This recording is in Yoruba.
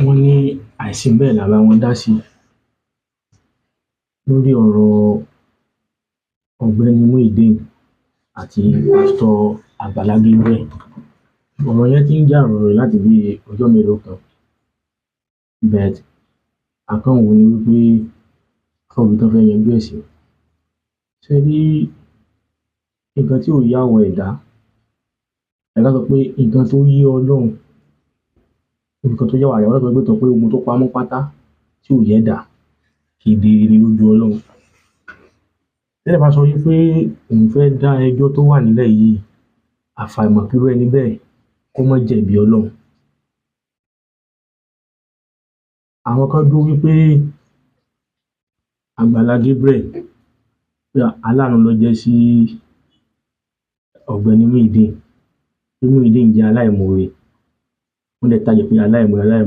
Wọ́n ní àìsí bẹ́ẹ̀ là bá wọn dá sí lórí ọ̀rọ̀ Ọ̀gbẹ́ni Muyideen àti Pásítọ̀ Àgbàlá Gabriel. Ọ̀rọ̀ yẹn ti ń jà ròhìnròhìn láti bí ọjọ́ mélòó kan, but a kàn wò ní wípé kán wo ibi tán fẹ́ yanjú ẹ̀ sí. Ṣé ẹ rí nǹkan tí ò yé àwọn ẹ̀dá? Ẹ ká sọ pé nǹkan tó yé Ọlọ́run, nǹkan tó yé àwa ẹ̀dá, Ọlọ́run sọ pé tọ̀ pé ohun tó pamọ́ pátá tí ò yé ẹ̀dá kedere ni lójú Ọlọ́run. Tẹ́lẹ̀ bá sọ wípé òun fẹ́ dá ẹjọ́ tó wà nílẹ̀ yìí, àfàìmọ̀ kí irú ẹni bẹ́ẹ̀ kó má jẹ̀bi Ọlọ́run. Àwọn kan dúró wípé Àgbàlá Gabriel pé aláàánú ló jẹ́ sí Ọ̀gbẹ́ni Muyideen, pé Muyideen jẹ́ aláìmoore. Wọ́n dẹ̀ tag ẹ̀ pé aláìmoore aláìmoore.